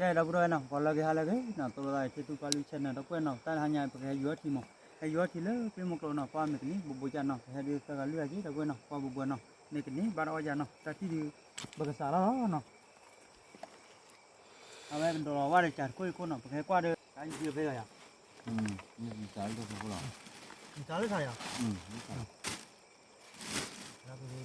ကဲ ဒီပုၢ်ဒီဝဲၢ်နီၤ ဂီၤလၢအဂ့ၤ ဟါလၢအဂ့ၤနီၤ သိၣ်လိသး ထံသူကီၢ်လွံၢ် channel ဒီပုၢ်ဝဲၢ်နီၤ တၢ်လၢဟါညါ ပကဟဲယူၤအီထံမး ဟဲယူၤအီထံလၢကျ့မိၢ်ကျိနီၤ ကွၢ်မ့ၢ်ကနံၤ ဘူးဘူးကနီၤ ပဟဲဒုးသၢဂၤလွံၢ်ဂၤက့ ဒီပုၢ်ဝဲၢ်နီၤ ကွၢ်ဘူးဘူးနီၤ န့ၢ်ကနံၤ ဘၣ်တအီၣ်ယၤနီၤ တၢ်ထံၣ်ဒုး ပကစးလီၤနီၤ အဝဲကဒိးလီၤဝဲဒီး ကးတခိၣ်ယခိၣ်နီၤ ပကဟဲကွၢ်ဒီး တၢ်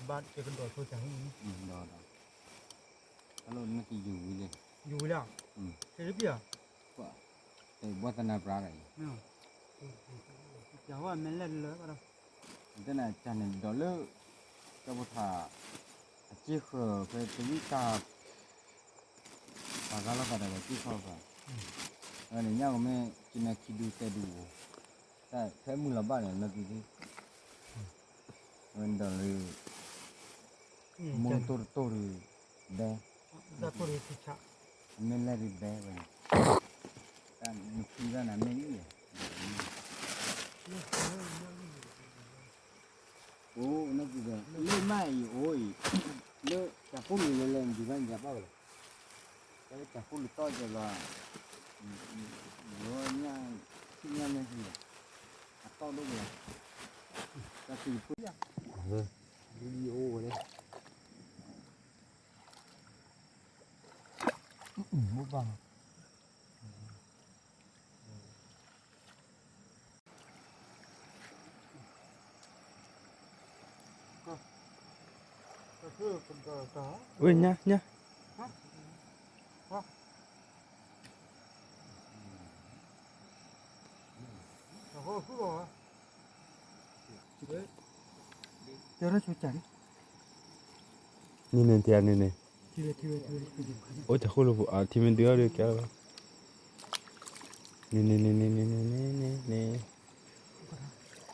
ယံၤဖဲဂၤယၤ ယစးလၢတၢ်ခိၣ်လီၤ ယစးလၢတၢ်ယၤ ဘၣ်ကကဒိးဆိကးဟံၣ်န့ၣ် တၢ်လၢနကယူၤဝံၤလံ ယူၤဝံၤလံ တဘၣ်သနၢ်ပြၢ်ဒီး ယၤဝဲမဲလဲၣ်လၢဘၣ်ဒီး တနၢ်ကၢ်န့ၣ်ဒီးလၢ ကၠီဖိထၣ် အစ့ဃၢၤဖဲတဝံၣ်တၢ် ပှၤဂၤလီၤသးဒီးကၠီဖိဖဲ အဝဲန့ၣ်ညါကမ့ၢ်ကနၣ်ခံဒူသဲဒူအိၣ် တၢ်ဖဲမုၢ်လီၤဘၣ်န့ၣ် လၢကံဒု အဝဲန့ၣ်ဒီးလၢ မိၢ်တိၢ်တတိၢ်ဒု ဘဲ အမ့ၢ်လဲၣ်ဒုဘဲဝဲန့ၣ် တၢ်နခံဘၣ်နၤမ့ၢ်လံ အိၣ်နကံဒု လၢမ့ၢ်အံၤအိၣ်အံၤ လၢတၢ်ခိၣ်လူၤလၢလဲၣ်နဒုဘၣ်နၤဘၣ်ဝဲလီၤ တၢ်လၢတၢ်ခိၣ်လူၤတီၢ်ကဲဘျီ ယညၣ် ထံၣ်ညၣ်မ့ၢ်ဟံၣ် အတီၢ်ဒိၣ်ကဲ တၢ်သံၣ်ဖိ လံအိၣ်ဝဲလၢ ဘိဘၣ် ဝဲညါညါ တဲရဆိကၢ်န့ၣ် န့ၣ်န့ၣ် တဲန့ၣ်န့ၣ် အိၣ်တၢ်ဃိၣ်လိာ်ပူၤ အထံမ့ၢ်ဒုးအီၤဒုးကဲလီၤ န့ၣ်န့ၣ်န့ၣ်န့ၣ်န့ၣ်န့ၣ်န့ၣ် ထံ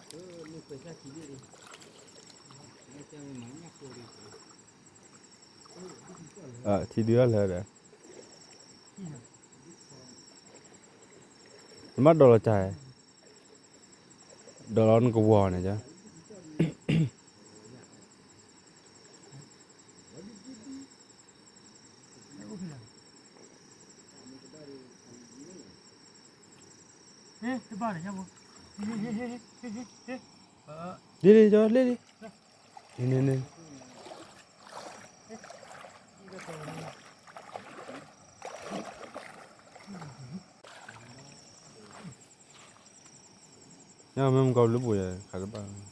ဒုးအီၤလၢဒီး နမ့ၢ်ဒီးလီၤတၢ် ဒီးလီၤနကဝီၤန့ၣ် လ့လ့ လ့လ့ န့ၣ်န့ၣ် ညမ့ၢ်မကီၢ်လၢပူၤယခါတဘၣ် တၢ်လံ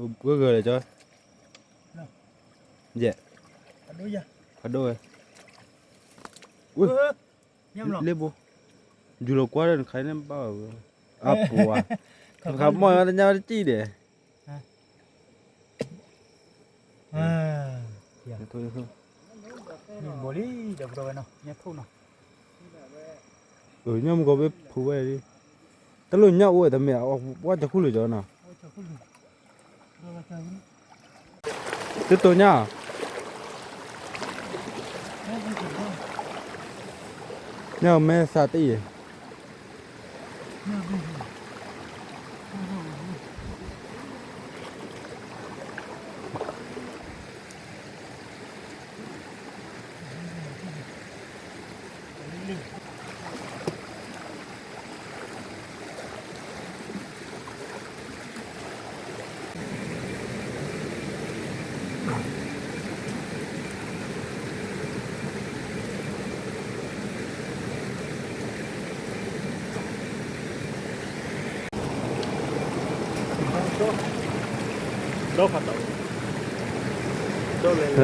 ပှဲၤဂၢၢ်လဲၣ်ကၠီ, ယဲၢ်, ဖးဒိၣ်ဝဲ, လ့ဘိ, ယူၤလီၤကွၢ်ဒီးနခါန့ၣ်ဘၣ်ဝဲ, အပူၤဧါ, နခါမီၢ်တညါတစံၣ်ဒဲး ဘိလံဒီးပဒီဝဲနီၤ, ညၣ်ထိၣ်နီၤ, ညၣ်မူကီၢ်ဘ့ၣ်ဖုဝဲလံ, တလိၣ်ညၣ်အိၣ်ဝဲတမ့ၢ် ဝဲကၢ်ခူၣ်လၢာ်ကၠီနီၤ, တတိၢ်ညၣ်, ညၣ်မဲသးတအ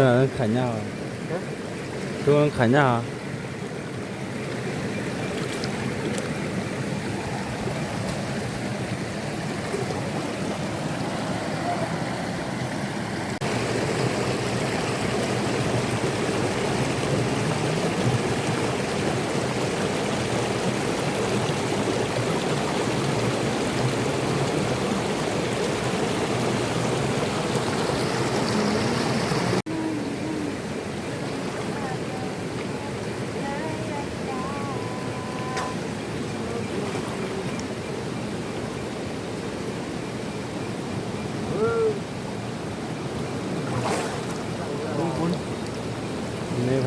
ံၤ ခးညၣ်, ခးညၣ်ဧါ.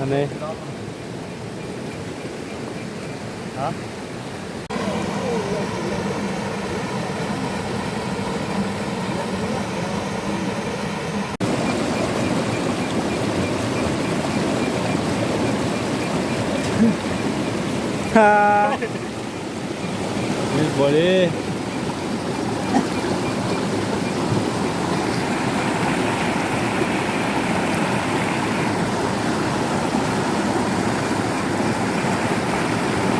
န့ၣ် မ့ၢ်ဘိးလံ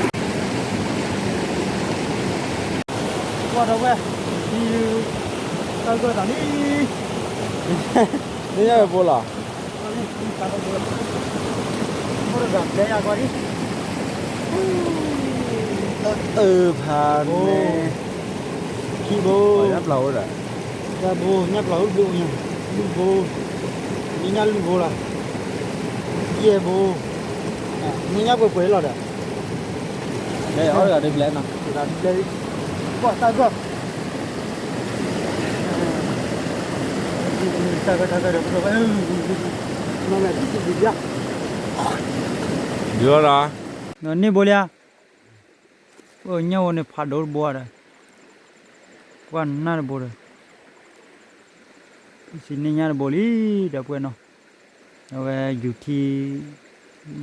ကွၢ်ထီၣ်ဝဲ တၢ်ဂၢၢ်တၢ်လံ မ့ၢ်ညါဝဲဘိးလီၤ အၢဖးန့ၣ် ခံဘိ ညၣ်ပျၢ်အိၣ်ဒီး တၢ်ဘိ ညၣ်ပျၢ်အိၣ်ဘိညါ လွံၢ်ဘိ မ့ၢ်ညၣ်လွံၢ်ဘိလီၤ ယဲၢ်ဘိ မ့ၢ်ညၣ်ပှဲၤပှဲၤလီၤဒီး လဲၤအီၣ်တဂၤတဘျဲနီၤ တဂၤတဘျဲ ကွၢ်တၢ်ဂၢၢ် တၢ်ဂၢၢ်တၢ်ဂၢၢ်ဒီး ပကဝဲ နီၢ်မဲာ်တံၢ်တံၢ်တံၢ် ဒုးလီၤနီၤ န့ၢ်ဘိလံဧါ အိၣ်ညၣ်ဝဲန့ၣ်ဖးဒိၣ်တဘိဒီး ကွၢ်နၢ်တဘိဒီး စံးန့ၢ်ညၣ်တဘိလံ ဒီပုၢ်ဝဲၢ်နီၤ အဝဲယူၤထံ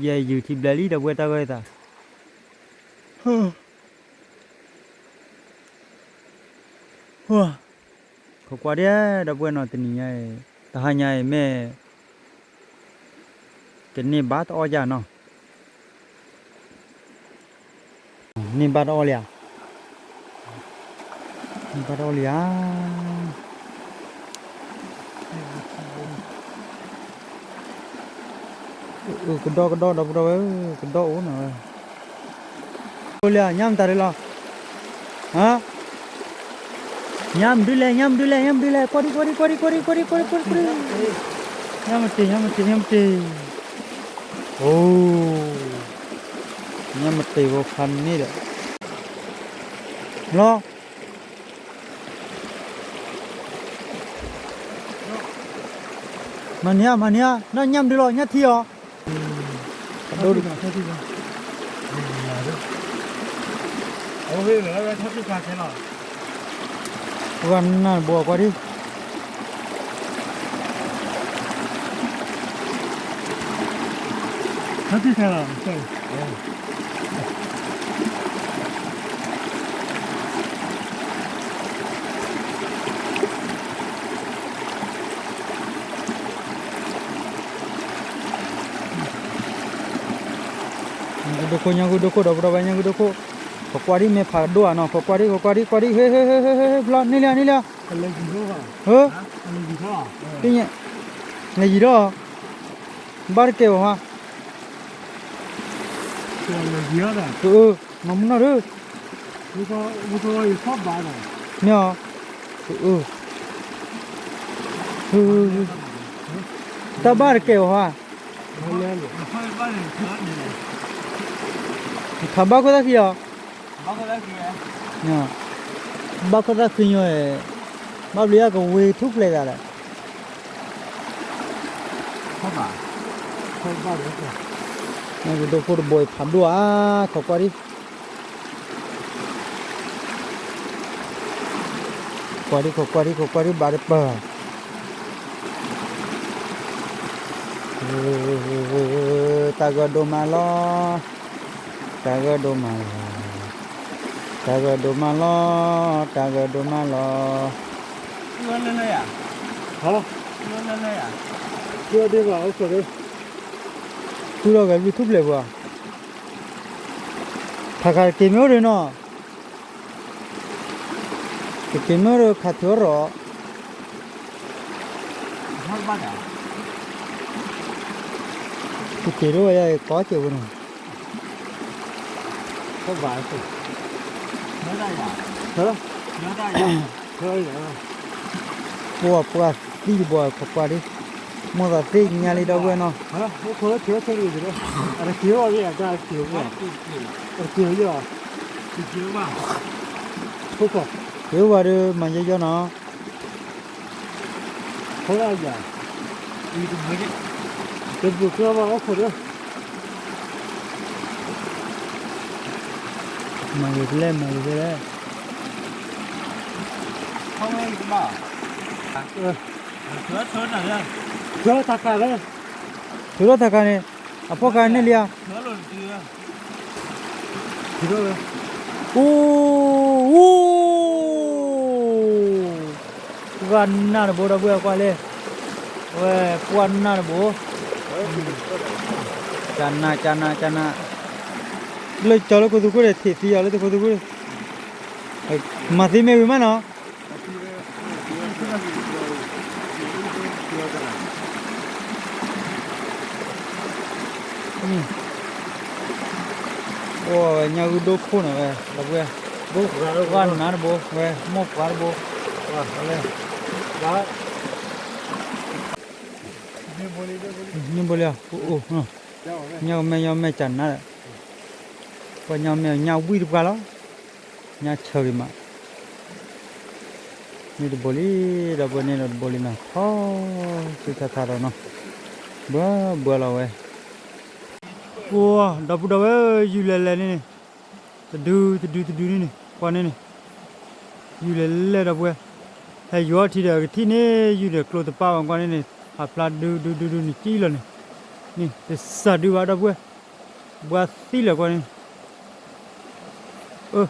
ယဲယူၤထံဘျဲလံ ဒီပုၢ်ဝဲၢ်တၢ်ဂၢၢ်သး ခိးကွၢ်ဒဲး ဒီပုၢ်ဝဲၢ်နီၤ တနံၤညါအံၤ တဟါညါအံၤမ့ၢ် ကန့ၢ်ဘၣ်တအီၣ်ယၤနီၤ န့ၢ်ဘၣ်တအီၣ်လံဧါ န့ၢ်ဘၣ်တအီၣ်လံဧါ အၢ ကဒီကဒီ ဒီပုၢ်ဒီဝဲၢ်ဧၢ ကဒီအိၣ်နီၤဝဲ အိၣ်လံဧါ ညၣ်မတၤဒ်လီၤ ဟါ ညၣ်မဒုလဲၣ် ညၣ်မဒုလဲၣ် ညၣ်မဒုလဲၣ် ကွၢ်ဒံ ကွၢ်ဒံ ကွၢ်ဒံ ကွၢ်ဒံ ကွၢ်ဒံ ကွၢ်ဒံ ကွၢ်ဒံ ကွၢ်ဒံ ညၣ်မတ့ၤ ညၣ်မတ့ၤ ညၣ်မတ့ၤ အိ ညၣ်မတ့ၤဝဲဖးန့ၣ်ဒီး လီၤ မၤန့ၢ်ဧါ မၤန့ၢ်ဧါ ဒီးညၣ်မဒုလီၤ ညၣ်ထံအီၤ အဒိ ပှၤနၢ်ဘိးကွၢ်ဒံ ထီၣ်ထံၣ်ခဲလီၤ ညၣ်ဂုၢ်ဒိၣ်ခိၣ် ညၣ်ဂုၢ်ဒိၣ်ခိၣ် ဒီပုၢ်ဒီဝဲၢ် ညၣ်ဂုၢ်ဒိၣ်ခိၣ် ခိးကွၢ်ဒံ မ့ၢ်ဖးဒိၣ်ဧါနီၤ ခိးကွၢ်ဒံ ခိးကွၢ်ဒံ ကွၢ်ဒံ ဟ့ ဟ့ ဟ့ ဟ့ ဟ့ ဘျီ န့ၢ်လံ န့ၢ်လံ ဟ့ သ့ၣ်ညါ လဲၤယံၤထီၣ် ဘၣ်တကဲဘၣ်ဟါ အၢ မၤမုၢ်နီၢ်ဒီး မ့ၢ်အီၤ တၢ်ဘၣ်တကဲဘၣ်ဟါ ထးဘၣ်ခိၣ်သၣ်ခံလီၤ ဘၣ်ခိၣ်သၣ်ခံညီ ဘၣ်ဘျုးယၤ ကဝ့ၤထူၣ်ဖျဲးသးဒီး ညၣ်ဂုၢ်ဒိၣ်ခိၣ်တဘိအံၤဖးဒိၣ်ဧါ ခိးကွၢ်ဒံ ကွၢ်ဒံ ခိးကွၢ်ဒံ ခိးကွၢ်ဒံ ဘၣ်တပၢၢ် တၢ်ဂၢၢ်ဒိၣ်မးလီၤ တၢ်ဂၢၢ်ဒိၣ်မးလီၤ တၢ်ဂၢၢ်ဒိၣ်မးလီၤ တၢ်ဂၢၢ်ဒိၣ်မးလီၤ ဃုထီၣ်ဂဲၤဘျုးထူၣ်ဖျဲးပှၤ ထးခးတက့ၤမ့ၢ်အိၣ်ဒီးနီၤ ကက့ၤမ့ၢ်အိၣ်ဒီးခးထုးအီၣ်ရီး ကက့ၤဒိၣ်ဝဲယၤအံၤ ကီစဲးဝဲနီၤ ပှၤပှၤသံတဘိ ခိးကွၢ်ဒံ မိၢ်သးသ့ၣ်ညါလံဒီပုၢ်ဝဲၢ်နီၤ က့ၤအိၣ်ဝဲဒီးမၤယီယီနီၤ တဘျုးကျီၢ်ဘၣ်အိၣ်ခိးဒီး မၤဂ့ၤဖဲလဲၣ် မၤဂ့ၤဖဲလဲၣ်, ထုးထီၣ်တၢ်ခါဝဲ, ထုးထီၣ်တၢ်ခါန့ၣ်, အဖီခါန့ၣ်လံဧါ, အိၣ်, အိၣ် ပှၢ်နးတဘိ ဒီပုၢ်ဝဲၢ်ကွၢ်လံ, အဝဲပှၢ်နးတဘိ, ကနး ကနး ကနး, လၢကၠီလၢခိသူခိၣ်န့ၣ် ထံၣ်သံအီၤလၢတခိသူခိၣ်န့ၣ်, မၤသံမ့ၢ်ဝံၤမးနီၤ. အိၣ်ဝဲညၣ်ဂုၢ်ဒိၣ်ခိၣ်န့ၣ်ဝဲ ဒီပုၢ်ဝဲၢ်, ပှၢ်နးတဘိဝဲ မိၢ်ပှၢ်တဘိ, န့ၣ်ဘိလံ, အိၣ်, ညၣ်မဲာ် ညၣ်မဲာ်ကနးဒီး, ပှၢ်ညၣ်မဲာ်ညၣ်ဝံၣ်တပှၢ်လီၤ, ညၣ်ဆၢဂ့ၤမး, န့ၣ်တဘိလံ, ဒီပုၢ်ဝဲၢ်န့ၣ်ဒီးတဘိလံနီၤ, ထီ, ဆူထီထီဒီးနီၤ, ဘှၢဘှၢလီၤဝဲ, အိၣ်, ဒီပုၢ်ဝဲၢ် ယုၢ်လဲၤလဲၤန့ၣ်န့ၣ်, တဒု တဒု တဒုန့ၣ်န့ၣ် ကွၢ်န့ၣ်န့ၣ်, ယုၢ်လဲၤလဲၤ ဒီပုၢ်ဝဲၢ်, ဟဲယိၤထံဒီးကထံၣ်န့ၣ် ယုၢ်ဒီးကျိတပၢ်ဝဲကွၢ်န့ၣ်န့ၣ် ဖးဖျါဒု ဒု ဒု ဒုန့ၣ်ကံလီၤန့ၣ်, န့ၣ်တစၢ်ဒုဘၣ် ဒီပုၢ်ဝဲၢ်, ဘှါသံလၢာ်ကွၢ်န့ၣ်, အၢ,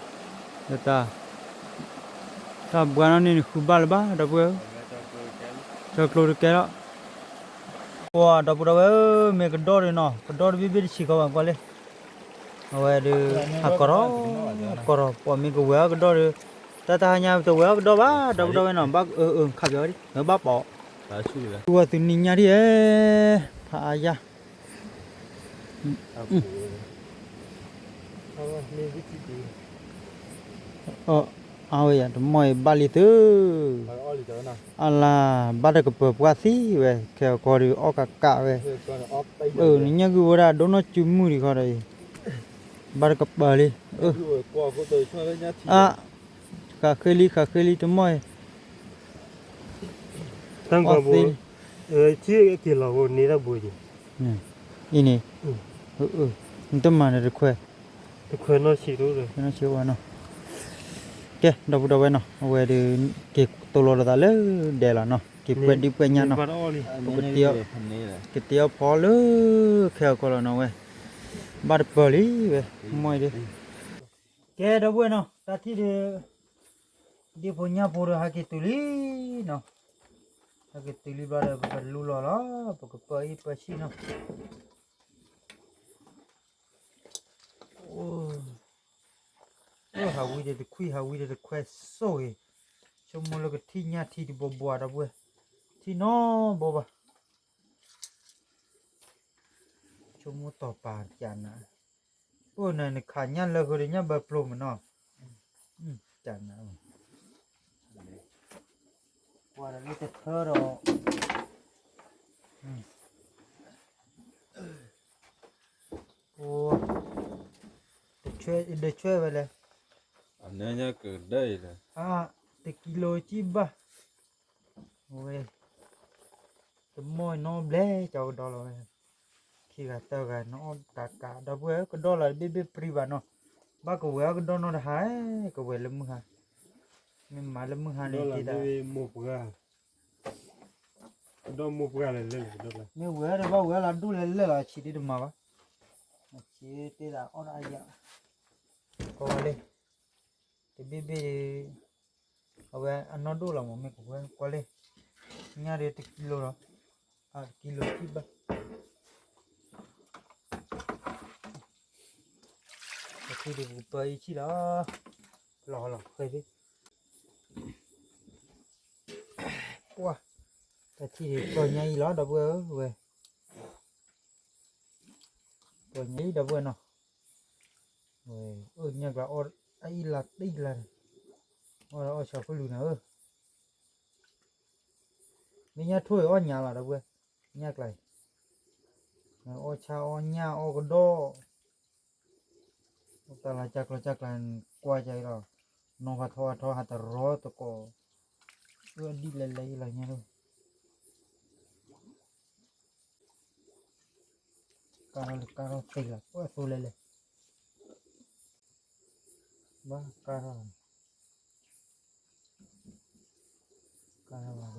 တၢ်ဘှါနီၣ်န့ၣ်န့ၣ် ဃုဘၣ်လၢၤဘၣ် ဒီပုၢ်ဝဲၢ်ဧၢ, ဆၢကျိတကဲလီၤ, ပှၤ ဒီပုၢ်ဝဲၢ်ဧၢ, မ့ၢ်ကဒီၣ်ဒုးနီၤ ကဒီၣ်တဘ့ၣ်ဘ့ၣ်တဆံးကီးဘၣ်ကွၢ်လံ, အဝဲဒုး ဟးကီၢ်ထီၣ်, ကီၢ်ထီၣ် ပှၤမ့ၢ်ကဝဲၤအီၣ်ကဒီၣ်ဒီး, တၢ်တဟါညါပတဝဲၤအီၣ်ကဒီၣ်ဘၣ် ဒီပုၢ်ဝဲၢ်နီၤ, ဘၣ်အၢ အၢ ခးပယီၤဒ် ဘၣ်ပိာ်, ဝဲသုးနံၤညါဒ်ဧဲ, ဖးအါယၢ် အဝဲယၤတမီၢ်အံၤဘၣ်လံသု, အလၤ ဘၣ်တကပၤပှၢ်သံဝဲ ခဲအကီၢ်ဒီးအီၣ်ကးကးဝဲ, နညၣ်ဂုၢ်ဝဲဒၣ်ဒိၣ်နီၢ်စုမုၢ်ဒံးခီဒီးအံၤ, ဘၣ်တကပၤလံ, အ ဃးဃ့လံ ဃးဃ့လံတမီၢ်အံၤ, တၢ်ကီဘိ, ထံက့ၤလီၤဘိန့ၢ်တၢ်ဘိက့ၤ, အံၤန့ၣ်, နတမၤန့ၣ်တခွဲး, တခွဲးနီၢ်ဆံးတအိၣ်နီၢ်ဆံးဝဲနီၤ, ကဲ ဒီပုၢ်ဒီဝဲၢ်နီၤ အဝဲဒုး က့ၤတိၢ်လီၤဒီးသးလၢဒဲးလီၤနီၤ က့ၤပှဲၤဒံပှဲၤညါနီၤ, ကတ့အီၣ်ဖီလၢခဲအကီၢ်လီၤနီၤဝဲ, ဘၣ်တပၢၢ်လံဝဲ, မီၢ်အံၤဒုး ကဲ ဒီပုၢ်ဝဲၢ်နီၤ တၢ်ထံၣ်ဒီး ဒ့ဖိညၣ်ဖိဒီးဟဲက့ၤတုၤလံနီၤ, ဟဲက့ၤတုၤလံဘျီဒီး ပကလူလီၤလီၤ ပကပၢအံၣ်ပၢဆံၣ်နီၤ, ဟးဝံၤဒီးတခွံ ဟးဝံၤဒီးတခွဲးစိၣ်ဂ့ၤ, ဆိကမိၣ်လၢကထံၣ်ညၣ်ထံတဘိဘှါ ဒီပုၢ်ဝဲၢ်, ထံၣ်နီတဘိဘၣ် ဆိကမိၣ်တီၤပာ်ကနၤ, အိၣ်နၤနခးညၣ်လၢဃုာ်ဒီးညၣ်ဘၢပျိမးနီၤ, ကနၤ, ကွၢ်ဒီးလၢတထၢဒီး, အိ, တဆွဲဝဲလဲၣ်, တကံလိၤကံဘၣ်, ဝဲ, တမီၢ်နီဘျဲၣ် ကၠီကဒီလီၤဝဲ, ခံဂၤသၢဂၤနီၣ်တၢ်ကး ဒီပုၢ်ဝဲၢ် ကဒီလီၤတဘ့ၣ်ဘ့ၣ်ပြံဘၣ်နီၤ, ဘၣ်ကဝဲၤအီၣ်ကဒီနီတဟါ, ကဝဲၤလၢမုၢ်ဟါ, မ့ၢ်မၤလၢမုၢ်ဟါန့ၣ် ကဒီမိၢ်ပှၢ်လဲၣ်လဲၣ်, မ့ၢ်ဝဲဒီးဘၣ်ဝဲလၢဒိၣ်လဲၣ်လဲၣ်လီၤ အဆံးဒ်တမၤဘၣ်, အဆံးတ့ဒၣ်အီၣ်ဒၣ်အယၤ, ကီဝဲလၢ, တဘ့ၣ်ဘ့ၣ်, အဝဲအနီၢ်ဒိၣ်လီၤမး မ့ၢ်ကဝဲၤကွၢ်လၢ, ညၣ်ဒီးတကံလိၤလီၤ, အတကံလိၤကံဘၣ် တထံၣ်ဒုးပကပၢအံၣ်ဆံၣ်လီၤ, လီၤလီၤဃဲၤသ့, ပှၢ်, တထံၣ်ဒုးပၢညါအံၤလီၤ ဒီပုၢ်ဝဲၢ်ဧၢဝဲ, ပၢညါအံၤ ဒီပုၢ်ဝဲၢ်နီၤ, ဝဲအၢညၣ်ကျါအီၣ်အအံၣ်လါတံၢ်လါန့ၣ်, အီၣ်လၢအီၣ်ဆီဖုၣ်လူၤနၤဧၢ, မ့ၢ်ညၣ်ထိၣ်အံၤအီၣ်ညါလီၤ ဒီပုၢ်ဝဲၢ်, ညၣ်ကျါအံၤ, အီၣ်ဆၣ်အီၣ်ညၣ်အီၣ်ကဒီၣ် တၢ်လၢကၢ်ကျီကၢ်ကျါ ကွၢ်ကၢ်အံၤလီၤ, နီၢ်ဖးထီဖးထီဟးတရီတကိး, အၢဒံၣ်လဲၤလဲၤအံၤလီၤညါလီၤ, ကၢ်ထီၣ်လၢကၢ်ထီၣ်သ့လီၤ ပှၢ်သိလဲၤလဲၤ ပ ဘၣ်ကါထီၣ် ကါထီၣ်ဘၣ်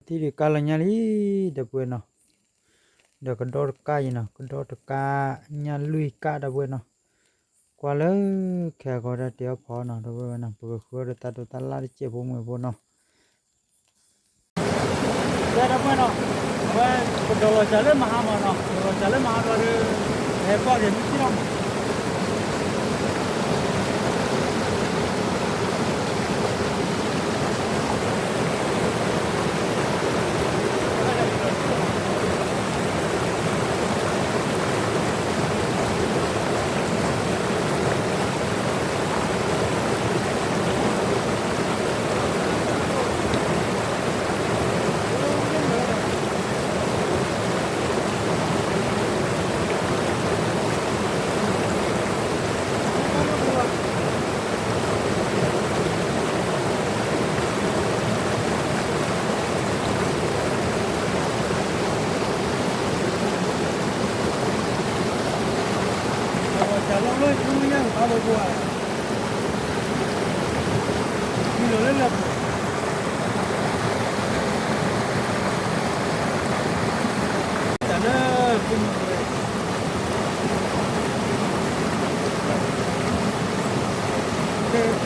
ဒီး ထံၣ်ဒုးကါလီၤညါလံ ဒီပုၢ်ဝဲၢ်နီၤ, ဒီးကဒီတကါအံၤနီၤ, ကဒီတကါ ညၣ်လွံၢ်ကါ ဒီပုၢ်ဝဲၢ်နီၤ, ကွၢ်လၢခဲအဂီၤတၢ်တ့အီၣ်ဖီနီၤ ဒီပုၢ်ဝဲၢ်နီၤ, ပကဃုအီၣ်ဒီးတၢ်ဒိးတၢ်လၣ်တစဲးဖိမုၢ်ဖိနီၤ ဒီပုၢ်ဝဲၢ်နီၤ, အဝဲ ပဒိးလီၤစၢၤလၢမဟါမးနီၤ, ပဒိးလီၤစၢၤလၢမဟါဘျီဒီး ဟဲပီၢ်က့ၤမုၢ်ဆ့ၣ်လီၤမး တသုဒ်လၢ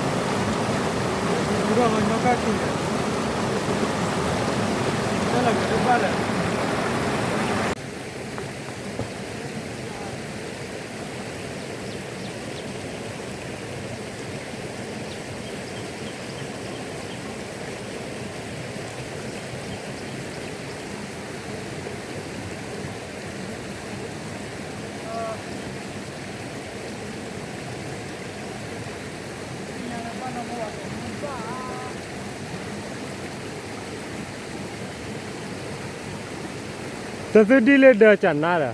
ဒၢးကနါဒီး တဘၣ်နီၤဘိဧါ ဘၣ်တဘိလီၤ ဒီးကၢ်ရဲၣ်ခီၣ်ညါလီၤ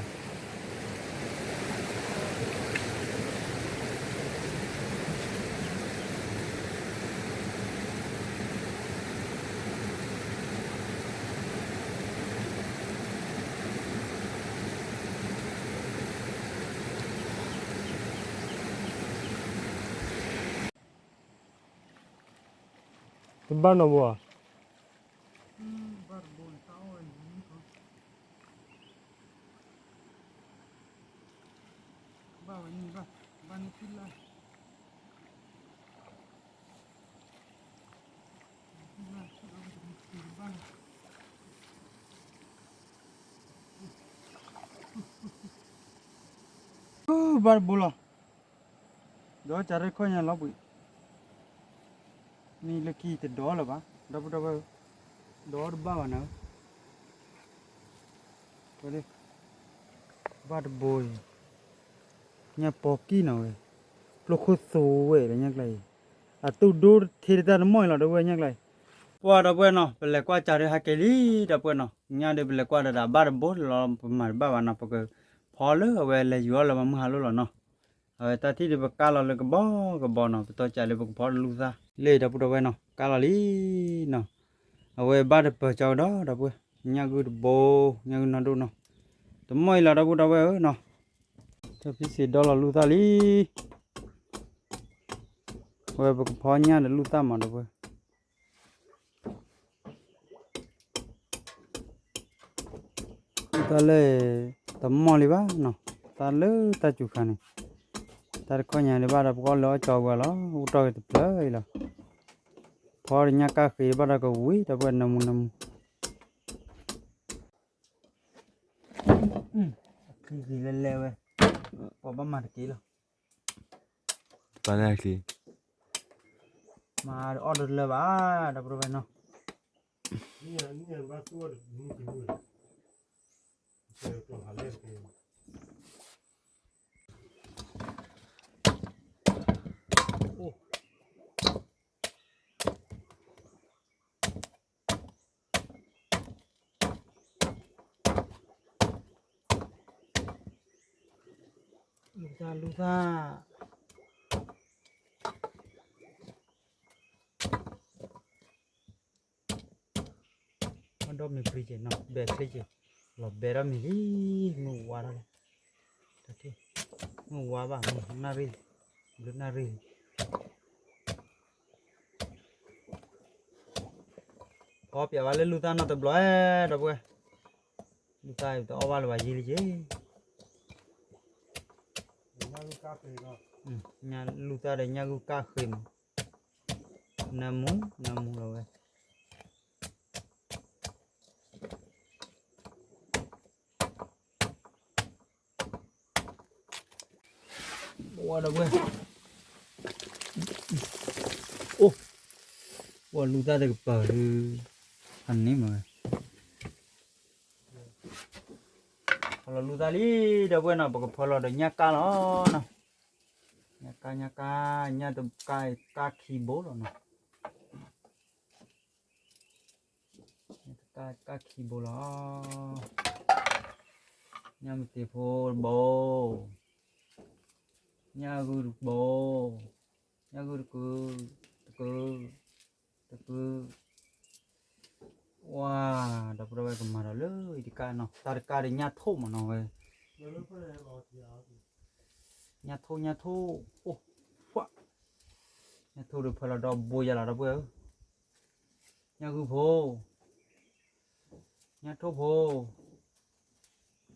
ဘှံး မ့ၢ်လၢခံတဒီလၢၤဘၣ် ဒီပုၢ်ဒီဝဲၢ် ဒီတဘၣ်ဘၣ်နၤ ဘၣ်တဘိအံၤ ညၣ်ပီကံၢ်နီၤဝဲ ကျိခိၣ်သူဝဲလၢညၣ်ကျါအံၤ အတူၢ်ဒိထ့တၢ်တမီၢ်အံၤလီၤ ဒီပုၢ်ဝဲၢ်ညၣ်ကျါအံၤ ပှၤဒီပုၢ်ဝဲၢ်နီၤ ပလဲၤကွၢ်ကၢ်ဒုးဟဲက့ၤလံ ဒီပုၢ်ဝဲၢ်နီၤ ညၣ်ဒုးပလဲၤကွၢ်ဒီးဒၣ်ဘၣ်တဘိလီၤ ပမၤတဘၣ်ဘၣ်နီၤ ပကဖီလၢအဝဲလဲၤယူၤအီၣ်လၢမုၢ်ဟါလိၣ်လီၤနီၤ အဝဲတၢ်ထံၣ်ဒုးပကါလီၤလၢကဘီကဘီနီၤ ပတီၢ်ကၢ်လၢပကဖီတလူၢ်သၣ် လၢဒီပုၢ်ဒီဝဲၢ်နီၤ ကါလီၤလံနီၤ အဝဲဘၣ်တပၢၤကၠီကဒီး ဒီပုၢ်ဝဲၢ် ညၣ်ဂုၢ်တဘိ ညၣ်ဂုၢ်နီၢ်ဒိၣ်နီၤ တမီၢ်အံၤလီၤ ဒီပုၢ်ဒီဝဲၢ်ဧၢနီၤ တၢ်ဖံစံးဒီလီၤလူၢ်သၣ်လံ အဝဲပကဖီညၣ်ဒီးလူၢ်သၣ်မး ဒီပုၢ်ဝဲၢ် တၢ်လၢ တမီၢ်လံဘၣ်နီၤ တၢ်လၢတၢ်စူၤခါန့ၣ် တၢ်တခီညါဒုးဘၣ်ဒီးပကအီၣ်လၢအီၣ်ကၠီဝဲလီၤ အိၣ်တီၢ်က့ၤတဖျၢၣ်အံၤလီၤ ဖီဒီးညၣ်ကၣ်ဃ့ဘၣ်ဒီးကဝံၤ ဒီပုၢ်ဝဲၢ် နၢမူနၢမူ အချံဂ့ၤလဲၤလဲၤဝဲ ပှၤဘၣ်မၤတက့ၢ်လီၤ ပှၤလၢအချံ မၤအီၣ်တလၢဘၣ် ဒီပုၢ်ဝဲၢ်နီၤ လူၢ်သၣ်လူၢ်သၣ် အဒီးမ့ၢ်ပြံက့ၤနီၤ ဘဲချ့က့ၤ လီၤဘဲထီၣ်မ့ၢ်လံ မုၢ်ဝါထီၣ်လံ တထံၣ် မုၢ်ဝါဘၣ်မုၢ်နၣ်ရံၣ် ဘျုးနၣ်ရံၣ်လံ ဖီပၠးဝဲလၢလူၢ်သၣ်နီတဘျီ, ဒီပုၢ်ဝဲၢ်, လူၢ်သၣ်တအီၣ်ဘၣ်လၢၤဘၣ်ယံာ်လံက့ၤ, လူၢ်သၣ်ဒီးညၣ်ဂုၢ်ကၣ်ဃ့မး, နၢမူ နၢမူလီၤဝဲ. ဝါဒီပုၢ်ဝဲၢ်, အိၣ်, ဝါလူၢ်သၣ်တကပၤဒုး, အန့ၣ်မးဝဲ, ဖီလီၤလူၢ်သၣ်လံ, ဒီပုၢ်ဝဲၢ်နီၤ, ပကဖီလီၤဒီးညၣ်ကၣ်လီၤနီၤ, ညၣ်ကၣ် ညၣ်ကၣ် ညၣ်တကၣ်ကၣ်ခံဘိလီၤနီၤ. တကၣ်ကၣ်ခံဘိလီၤ. ညၣ်မတ့ၤဖိတဘိ, ညၣ်ဂုၢ်တဘိ, ညၣ်ဂုၢ်တကု, တကု, တကု, ဝါ, ဒီပုၢ်ဝဲၢ်ကမၤဒီးလၢအံၤတကၣ်နီၤ, တၢ်တကၣ်ဒီးညၣ်ထိၣ်မးနီၤဝဲ, ညၣ်ထိၣ် ညၣ်ထိၣ်, အိၣ်, ဝါ, ညၣ်ထိၣ်ဒီးဖီလီၤဒီဘိယၤလီၤ ဒီပုၢ်ဝဲၢ်ဧၢ. ညၣ်ဂုၢ်ဖိ, ညၣ်ထိၣ်ဖိ,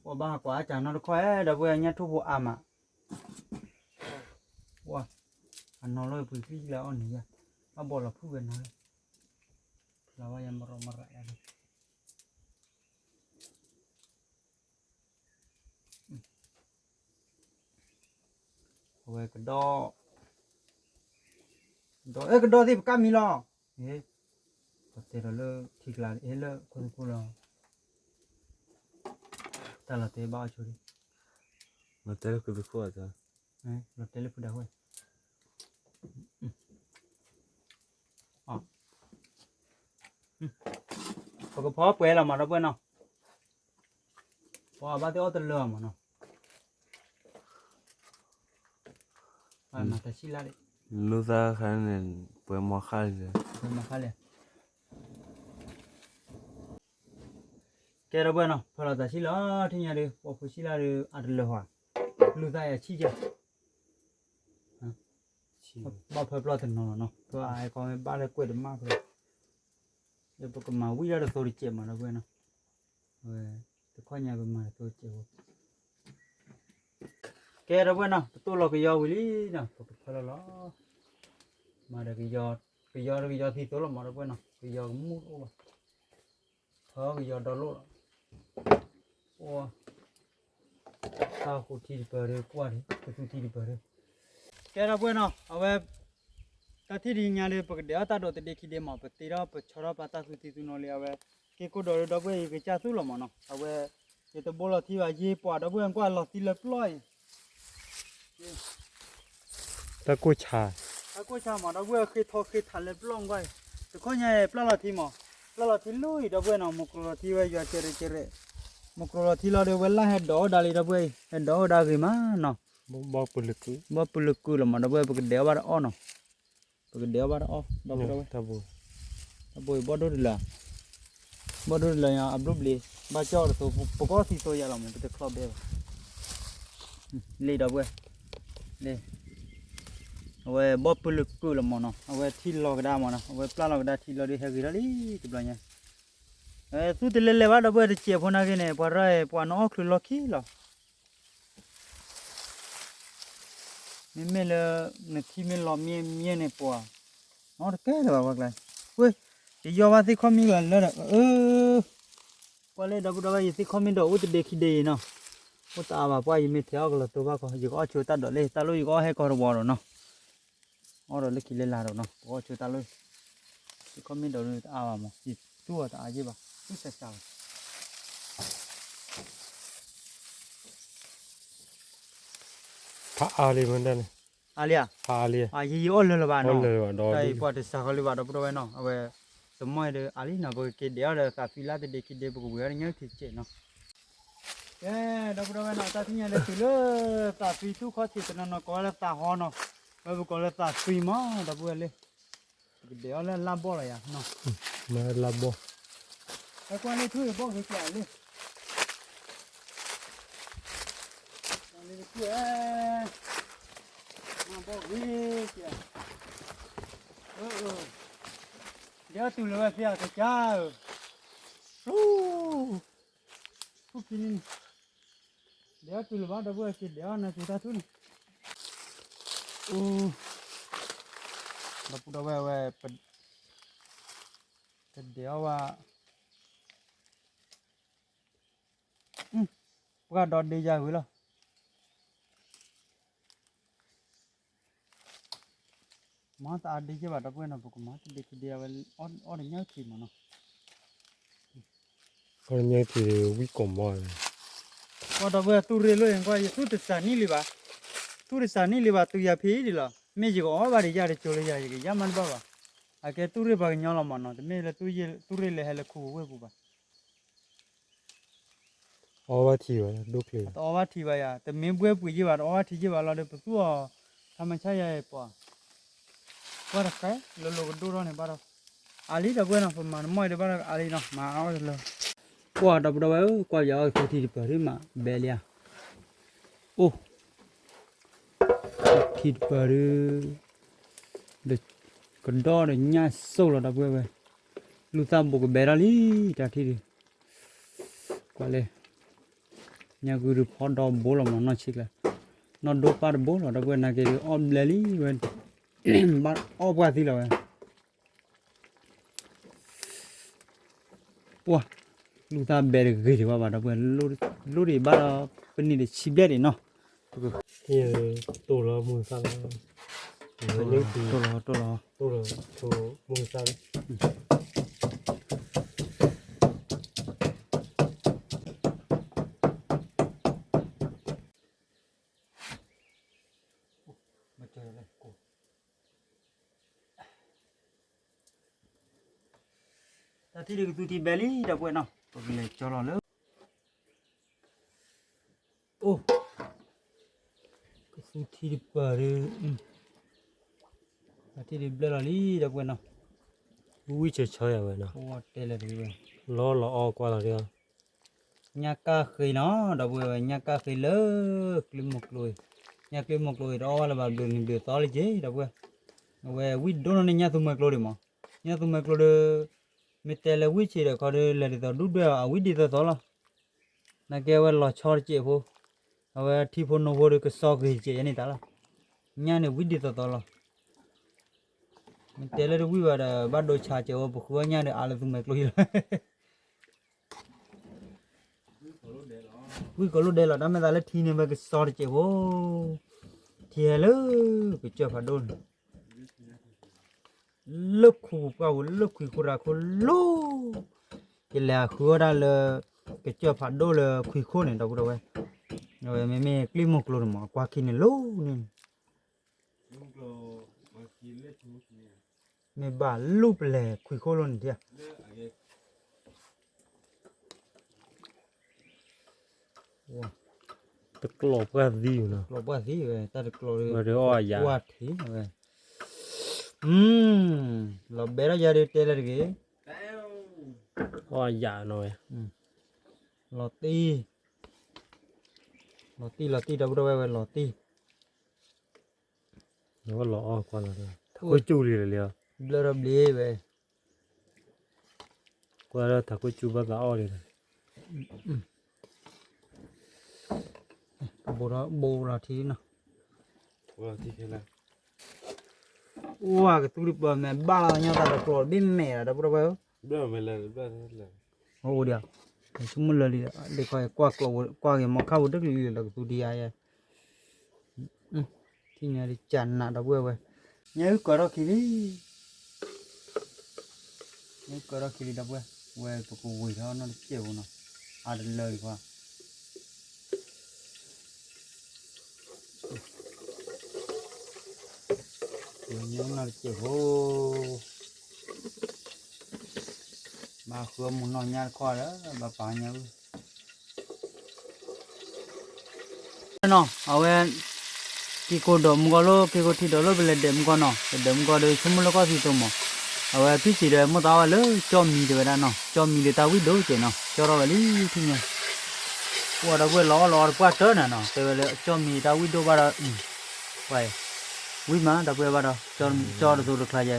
ပှၤဘၣ်ဟးကွၢ်အကၢ်နီတခီၣ်ဧဲ ဒီပုၢ်ဝဲၢ် ညၣ်ထိၣ်ဖိအါမး, ဝါ, အနီၤလီၤပှ့ၤချံလၢအီၣ်န့ၣ်ယါ, ဘၣ်ဘီလီၤဖုၣ်ဝဲနီၤလီၤ, ဖျါဝဲယါမရီမရးလီၤ. အဝဲကဒီ, ကဒီ, အဲ ကဒီသ့ၣ်ပကၣ်မံလီၤ. ပတဲဒီးလၢထံကျါ အဲ လၢခိၣ်သခိၣ်လီၤ. တၢ်လီၤတဲဘၣ်အီၣ်ဆိဒံး, လီၤတဲလၢခိၣ်သခိၣ်, လီၤတဲလၢဖုဒၣ်ဝဲ, ပကဖီပှဲၤလီၤမး ဒီပုၢ်ဝဲၢ်နီၤ. ပှၤဘၣ်သ့ၣ်အီၣ်တလၢမးနီၤ, မၤတၢ်ဆံၣ်လၢ်ဒံး, လူၢ်သၣ်ခါန့ၣ် ပှဲၤမီၤဃၣ်လံ, ပှဲၤမီၤဃၣ်လံ. ကဲ ဒီပုၢ်ဝဲၢ်နီၤ, ဖီလီၤတၢ်ဆံၣ်လီၤ ထံၣ်ညါဒီး ပှၤဖိဆံၣ်လၢ်ဒီး အတလၢၤဟီ, လူၢ်သၣ်ယၤဆံၣ်ကဲ, ဘၣ်ဖၢပျီၢ်တနီၤလီၤနီၤ, ပှၤအဲၣ်ကီဘၣ်လၢကွဲးတမၣ်ဖဲ, ဒီးပကမၤဝံၣ်ဒၣ်တသိတစဲးမး ဒီပုၢ်ဝဲၢ်နီၤ. ဝဲ, တခီညါပမၤတသိတစဲးဖိ, ကဲ ဒီပုၢ်ဝဲၢ်နီၤ, ပတိၢ်လီၤကယီဝံၤလံနီၤ, ပကဖၢလီၤလီၤ. မၤဒီးကယီ, ကယီဒီးကယီသံသိလီၤမး ဒီပုၢ်ဝဲၢ်နီၤ, ကယီကမူၣ်တအိၣ်ဘၣ်, ဖၢကယီဒီလိၣ်လီၤ. အိၣ်, တၢ်ဃိထံတပၢၤဒီး ကွၢ်ဒီး ကသူထံတပၢၤဒီး. ကဲ ဒီပုၢ်ဝဲၢ်နီၤ, အဝဲ တၢ်ထံၣ်ဒ်ညါဒီး ပကဒဲးအီၣ်တၢ်ဒိးတဒ့ခံဒ့မး, ပတ့ထီၣ်ပဆီထီၣ်ပာ်တၢ်သူသံသူနီၤလံ, အဝဲ က့ၤကိၢ်ဒီးဒီပုၢ်ဝဲၢ် ယကစၢ်သူလီၤမးနီၤ, အဝဲ ယတဘိလီၤထံဘၣ် ယပှၤ ဒီပုၢ်ဝဲၢ် ကွၢ်လီၤသံလၢပျီၢ်အံၤ တၢ်ကိၢ်ဆါ, တၢ်ကိၢ်ဆါမး ဒီပုၢ်ဝဲၢ် ဃ့ထီဃ့ထးလၢပျီၢ်ကွၢ်အံၤ, တခီညါအံၤ ပျၢ်လီၤထံမး, ပျၢ်လီၤထံလီၤအံၤ ဒီပုၢ်ဝဲၢ်နီၤ, မုၢ်ကျိၤလီၤထံဝဲယွၤကဲးရဲၣ်ကဲးရဲၣ်, မုၢ်ကျိၤလီၤထံလီၤဒီး ဝဲလၢဟဲဒိးအီၣ်ဒၣ်လံ ဒီပုၢ်ဝဲၢ်အံၤ, ဟဲဒိးအီၣ်ဒၣ်ဂ့ၤမးနီၤ, ဘီပုလၢကုၢ်လီၤမး ဒီပုၢ်ဝဲၢ် ပကဒဲးအီၣ်ဘၣ်တအီၣ်နီၤ, ပကဒဲးအီၣ်ဘၣ်တအီၣ် ဒီပုၢ်ဝဲၢ်, တၢ်ဘိ, တၢ်ဘိအံၤ ဘီၣ်ဒိၣ်တလၢ, ဘီၣ်ဒိၣ်တလၢညါ အဘျုးဘျ့, ဘၣ်ကၠီၣ်တသိး ပကီၢ်သံသိယါလီၤမး ပတချီဘဲဘၣ်, လ့ ဒီပုၢ်ဝဲၢ်, လ့ အဝဲဘီပုလၢကုၢ်လီၤမးနီၤ, အဝဲထံလီၤကဒါမးနီၤ, အဝဲပျၢ်လီၤကဒါထံလီၤဒီး ဟဲဂ့ၤထီၣ်လံ တဘျီညါ, သူတလဲၤလဲၤဘၣ် ဒီပုၢ်ဝဲၢ် တစဲးဖိနာ်က့န့ၣ် ပှၤရၢ ပှၤနအီၣ်ချုးလီၢ်ခံလီၤ. မ့မ့ၢ်လၢ နထံမ့ၢ်လီၤမ့ၢ်မ့ၢ်န့ၣ် ပှၤ နအီၣ်တကဲလၢၤဘၣ် ပှၤကျါ, ဝ့ၢ်, ယယီဘၣ်သ့ၣ်ခီၣ်မ့ၢ်လၢလၢဒီး အၢ ကွၢ်လၢ ဒီပုၢ်ဒီဝဲၢ် ယသ့ၣ်ခီၣ်မ့ၢ်ဒီးအိၣ်တဒ့ခံဒ့အံၤနီၤ, အိၣ်တအါဘၣ် ပှၢ် ယမ့ၢ်ထဲအီၣ်ကလီၤတိၤဘၣ်ကီး ယကအီၣ်ဆိတၢ်ဒိးလၢ တၢ်လိၣ်ယကအီၣ်ဟဲကီးတဝီဒီးနီၤ, အီၣ်ဒီးလၢခံလၢလာ်ဒီးနီၤ ပကအီၣ်ဆိတၢ်လိၣ်, သ့ၣ်ခီၣ်မ့ၢ်ဒီးတအါဘၣ်မး ယသူၣ်အီၤတအါယ့ၢ်ဘၣ် သူၣ်စးစးလီၤ. ဖးအါလံမ့ၢ်ဒၣ်န့ၣ်, အါလံဧါ, ဖးအါလံ, ယယအီၣ်လၢလၢၤဘၣ်နီၤ, တၢ်အံၤပှၤတစှၤဃီလၢၤဘၣ် ဒီပုၢ်ဒီဝဲၢ်နီၤ, အဝဲ သမီၢ်အံၤဒီးအါလံနီၤ, ပကက့ၤဒဲးအီၣ်ဒီးသးသံလၢတဒ့ခံဒ့ ပကဝံၤအီၣ်တညၣ်ထံတစဲးနီၤ. ကဲ ဒီပုၢ်ဒီဝဲၢ်နီၤ, တၢ်ထံၣ်ညါဒီးတုၤလၢသးသံထူၣ်ခီၣ်ထံးတနီၤနီၤ ကိးလၢသးဟီနီၤ, ဝဲပကိးလၢသးသံမး ဒီပုၢ်ဝဲၢ်လၢ ပကဒဲးအီၣ်လၢလါဘီၣ်လီၤယၤနီၤ, လါဘီၣ်, ဟဲကွၢ်လၢထူၣ်အဘီၣ်ဂ့ၤကၠးလံ, လၢတထူၣ်ဧဲ, လၢ ဘီၣ်ဂ့ၤကဲ, ဒဲးအီၣ်တူၢ်လၢၤဝဲသ့ၣ်အကစၢ်ဧၢ, အိၣ်ဖဲန့ၣ်န့ၣ်, ဒဲးအီၣ်တူၢ်လၢၤဘၣ် ဒီပုၢ်ဝဲၢ်က့ၤ ဒဲးအီၣ်နၤက့ၤတၢ်ထူၣ်န့ၣ်, အိၣ်, ဒီပုၢ်ဒီဝဲၢ်ဝဲ, ကဒဲးအီၣ်ဘၣ် ပှၢ်ဒီဒ့ယါဝံၤလီၤ. မၤတအါဒ့ယဲၢ်ဘၣ် ဒီပုၢ်ဝဲၢ်နီၤ ပကမၤတဒ့ခံဒ့အဝဲ, အီၣ်တညၣ်ထံးမးနီၤ, အီၣ်တညၣ်ထံး ဝံၣ်ကိးမီၢ်ဝဲ, ကွၢ်ဒီပုၢ်ဝဲၢ် သူၣ်ရ့ၣ်လိၣ်အံၤ ကွၢ်ယသူၣ်တစးနံၣ်လံဘၣ်, သူၣ်တစးနံၣ်လံဘၣ် သူယၤဖံးဒံးလီၤ, မ့ၢ်ယကအီၣ်ဘၣ်ဒီးယၤတကၠိလၢယၤ ယကယါမးတဘၣ်ဘၣ်, အကဲသူၣ်ရ့ၣ်ပှၤကညီလီၤမးနီၤ တမ့ၢ်လၢသူၣ်ရ့ၣ်လဲၤဟဲလၢခူပူၤဝ့ၢ်ပူၤဘၣ် အီၣ်ဘၣ်ထံးဝဲဒိၣ်ချ့, တအီၣ်ဘၣ်ထံးဘၣ်ယၤ တမ့ၢ်ဘှဲပှ့ၤယဲၢ်ဘၣ် တအီၣ်ဘၣ်ထံးယဲၢ်ဘၣ်လီၤဒီး ပသူၣ်အီၤ, ထါမဆါယၤအံၤပှၤ, ကွၢ်တဃဲ, လၢလီၤကဒိၣ်ထီၣ်န့ၣ်ဘၣ်ဒီး, အါလံဒီပုၢ်ဝဲၢ်နီၤ ပမၤတမီၢ်အံၤဒီးဘၣ်ဒီးအါလံနီၤ မၤအီၣ်လၢ, ကွၢ်ဒီပုၢ်ဒီဝဲၢ်ဧၢ ကွၢ်ပယီၤအီၣ်ကသူထံတပၢၤဒ်မး ဘဲလံဧါ, အိၣ် ထံတပၢၤဒုး, ဒီးကဒီဒီးညၣ်စိၣ်လီၤဒီပုၢ်ဝဲၢ်, လူၢ်သၣ်ဘိကဘဲထီၣ်လံ တၢ်ထံၣ်ဒုး, ကွၢ်လဲၣ်, ညၣ်ဂုၢ်ဒုးဖီဒီဘိလီၤမးနီၢ်ဆံးကျၢၤ, နီၢ်ဒိၣ်ပၢ်တဘိလီၤ ဒီပုၢ်ဝဲၢ်နာ်က့ဒုးအီၣ်ဘျဲလံဝဲ, ဘၣ်အီၣ်ပှၢ်သံလီၤဝဲ ပှၢ်, လူၢ်သၣ်ဘဲတဂ့ၤဒံးဘၣ်ဘၣ် ဒီပုၢ်ဝဲၢ်, လိၣ်ဒံးဘၣ်ဒီး ပန့ၢ်တဆံဘျဲၣ်ဒံးနီၤ, တိၢ်လီၤမုၢ်သၣ်လီၤ, တိၢ်လီၤ, တိၢ်လီၤ, တိၢ်လီၤ, မုၢ်သၣ်လီၤ, တၢ်ထံၣ်ဒုးကသူထံဘဲလံ ဒီပုၢ်ဝဲၢ်နီၤ ပကလဲၤကၠီလီၤလၢ အိၣ်, ကသူထံတပၢၤဒုး, တၢ်ထံၣ်ဒုးဘျဲလီၤလံ ဒီပုၢ်ဝဲၢ်နီၤ, ဝံၣ်ဆၢဆၢယၤဝဲနီၤ, တဲလၢၤတဝံၤဝဲ, လီၤလီၤအီၣ်ကွၢ်လီၤဒုး, ညၣ်ကၣ်ဃ့နီၤ ဒီပုၢ်ဝဲၢ်ဝဲ ညၣ်ကၣ်ဃ့လၢ ကျ့မိၢ်ကျိအံၤ, ညၣ်ကျ့မိၢ်ကျိအံၤ တအီၣ်ဝဲလၢၤဘၣ်ဘျုးနံၤဘျုးသီလၢက့ၤ ဒီပုၢ်ဝဲၢ်, အဝဲဝံၣ်ဒိၣ်နီၢ်န့ၢ်ညၣ်သူမှဲကျိဒံးမး, ညၣ်သူမှဲကျိဒီး, မ့ၢ်တဲလၢဝံၣ်ဆံးဒီးခီဒုး လဲၤဒ်သိးဒူၣ်ဒွဲၣ်အီၤ အဝံၣ်ဒ်သိးသိးလီၤ, နာ်က့အဝဲလီၤဆီတစဲးဖိ, အဝဲထံဖိနိဖိဒီးကစီၣ်ဂ့ၤစဲးယဲန့ၣ်တၢ်လီၤ, ညၣ်န့ၣ်ဝံၣ်ဒ်သိးသိးလီၤ, မ့ၢ်တဲလၢတဝံၣ်ဘၣ်ဒီး ဘၣ်ဒိဆါစဲးဝဲ ပဃုအီၣ်ညၣ်ဒီးအါလၢသူမှဲကျိအံၤလီၤ ဝံၣ်ကိးလိၣ်ဒဲးလီၤ တၢ်မ့ၢ်သးလၢထံန့ၣ် ဝဲကစီၣ်တစဲးဖိ, ထံဟဲလၢ ကစၢၢ်ဖးဒိၣ်န့ၣ်, လၢခူပူၤပှၢ်ပူၤ လၢခွံခိၣ်ရၤခိၣ်လီၤ, ယလဲၤဃုအီၣ်တၢ်လၢ ကစၢၢ်ဖးဒိၣ်လၢခွံခိၣ်န့ၣ် ဒီပုၢ်ဝဲၢ်, အဝဲမ့မ့ၢ်ကျ့မိၢ်ကျိန့ၣ်မး အကွၢ်ခံန့ၣ်လီၤန့ၣ် မ့ၢ်ဘၣ်လူၢ်ပလဲၤခွံခိၣ်လိၤန့ၣ်ဧါ, တကျိးပှၢ်သံဝဲနီၤ, ကျိးပှၢ်သံဝဲ တၢ်တကျိးဒီး, ဝဲ, လီၤဘဲထီၣ်ယၤဒီးတဲလၢၤတဂ့ၤ, အီၣ်ယၤနီၤဝဲ, လီၤတံၢ်, လီၤတံၢ်လီၤတံၢ် ဒီပုၢ်ဝဲၢ်ဝဲလီၤတံၢ် လီၤအီၣ်ကွၢ်လီၤ, ထးခိၣ်စူၣ်လံလီၤ, ဘျၢထီၣ်ဘျ့ဝဲ, ကွၢ်လၢထးခိၣ်စူၣ်ဘၣ်သးအီၣ်လံလီၤ, ဘိးထီၣ်ဘိးလီၤထံနီၤ, အိၣ်ကသူတပၢၤမဲာ်ဘၣ်လီၤ ညၣ်တၢ်တကျိးတဘ့ၣ်မဲာ်လီၤ ဒီပုၢ်ဝဲၢ်ဧၢ အိၣ်ဒီး, ဆိကမိၣ်လၢာ်လံ, လၢကွၢ်က့ၤမီခါပူၤတကလုာ်လၢာ်လီၤ ကသူဒံးဧါ, ထံၣ်ညါဒ်ကနးဒီပုၢ်ဝဲၢ်, ညၣ်အုၣ်ကီၤထီၣ်ခံလံ, ညၣ်အုၣ်ကီၤထီၣ်ခံလံ ဒီပုၢ်ဝဲၢ်, ဝဲပကဝံၤထီၣ်နီၢ်တစဲးဖိနီၤ, အါတလၢလံခွါ ညၣ်အုၣ်နီၢ်တစဲးဖိ, ဘၣ်ဃုအီၣ်မူနီၢ်ညၣ်တခီဒီး ဘၣ်ပာ်ညၣ်အုၣ် နီၤ အဝဲ, က့ၤကိးဒီးမုၢ်ဂီၤလိၣ် က့ၤကိးထံးဒီးလိၣ် ပလဲၤဒဲးမုၢ်ဂီၤနီၤ ပဒဲးမုၢ်ဂီၤဒီး ဆိကမိၣ်လၢကီၢ်သံသိးမး, အဝဲဖံစံးဒီးမိၢ်သးဝဲလၢကၠီၣ်မံၤတဲဝဲဒၣ်နီၤ ကၠီၣ်မံၤဒီးတၢ်ဝံၣ်ဒိၣ်ကဲးနီၤ ကၠီထီၣ်ဝဲလံထံၣ်ညါ, ပှၤဒီပုၢ်ဝဲၢ်လီၤအီၣ်လီၤအီတပှၢ်တၢၢ်နၤနီၤ တဲဝဲလၢကၠီၣ်မံၤတၢ်ဝံၣ်ဒိၣ်ဘၣ်ဒီး, ပှၤ, ဝံၤမး ဒီပုၢ်ဝဲၢ်ဘၣ်ဒီး ကၠီတသိးတချါယဲ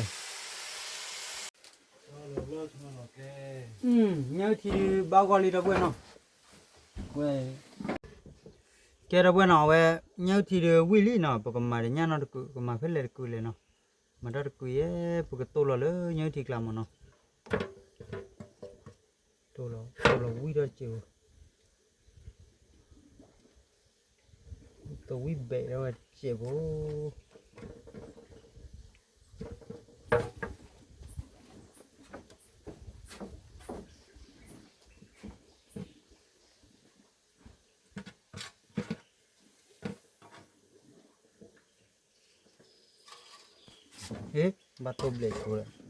အံၤ, ညၣ်အုၣ်ထံဒုးဘၣ်ဂီၢ်လံ ဒီပုၢ်ဝဲၢ်နီၤ, ကဲ ဒီပုၢ်ဝဲၢ်နီၤ အဝဲ ညၣ်အုၣ်ထံဒုးဝံၣ်လံနီၤ ပကမၤဒီးညၣ်နီတကုာ် ကမၤဖဲလဲၣ်တကုာ်လဲၣ်နီၤ, မၤတၢ်တကုာ်ယဲ ပကတိၢ်လီၤလၢညၣ်အုၣ်ထံကျါမးနီၤ, တိၢ်လီၤ တိၢ်လီၤဝံၣ်ထီၣ်တစဲးဖိ တဝံၣ်ဘဲးထီၣ်ဝဲတစဲးဖိ ဟ့ၣ် ဘၣ်တိၢ်ဘျဲးဆိလၢ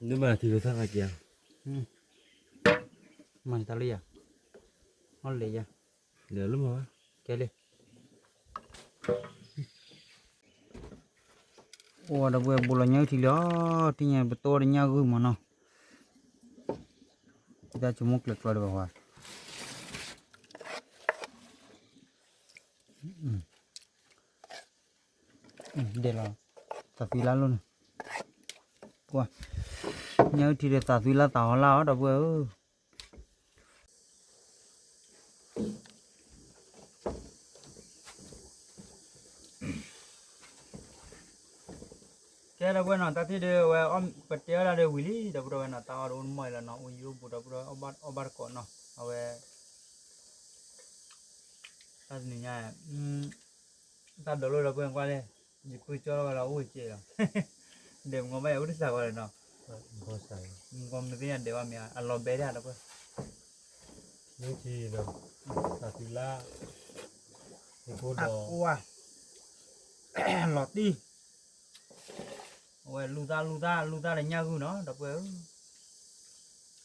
နမၤထံဖိသၣ်သးက့ၤဧါ, မၤတၢ်လၢယၤ, အီၣ်လဲၤယၤ, လဲၤလၢမၤဝဲ, ကဲလံ, အိၣ်ဒီပုၢ်ဝဲၢ် ဘူးလီၤညၣ်အုၣ်ထံလံဧါ, တညါပတိၢ်ဒီးညၣ်ဂုၢ်မးနီၤ, တၢ်ဆိကမိၣ်ကျဲၤကျီဒီးဘၣ်ဝဲ ဒဲးလီၤ, သးသံလၢလိၣ်န့ၣ်, ပှၤ, ညၣ်အုၣ်ထံဒီးသးသံလၢသးဟီလၢအီၤ ဒီပုၢ်ဝဲၢ်ဧၢ, ကဲ ဒီပုၢ်ဝဲၢ်နီၤ တၢ်ထံၣ်ဒုး အဝဲ ပတဲအီၣ်ဒၣ်ဒီးဝံၤလံ ဒီပုၢ်ဝဲၢ်နီၤ တၢ်အီၣ်ဒုးအိၣ်တမီၢ်အံၤလီၤနီၤ အိၣ်ယံၤအိၣ်ဘူး ဒီပုၢ်ဝဲၢ် အီၣ်ဘၣ်တကိးနီၤ အဝဲ တၢ်တနံၤညါ တၢ်ဒိးလိာ်ဒီပုၢ်ဝဲၢ်ကွၢ်လဲၣ်, ယပုၢ်ကၠီထီၣ်ဝဲလီၤ အိၣ်ကဲလီၤ, ဒဲးမုၢ်ကီဘၣ်ယၤအိၣ်တစှၤဝဲလီၤနီၤ, မုၢ်ကီမ့ၢ်သ့ၣ်ညါဒဲးဘၣ်မ့ၢ် အလီၤဘဲဒၣ်ဒီပုၢ်ဝဲၢ်, မ့ၢ်ထံဒီး သးသံလၢ အကိၢ်ဒီး လီၤတံၢ် အဝဲလူၤသၣ်လူၤသၣ်လူၤသၣ်ဒီးညၣ်ဂုၢ်နီၤ ဒီပုၢ်ဝဲၢ်ဧၢ,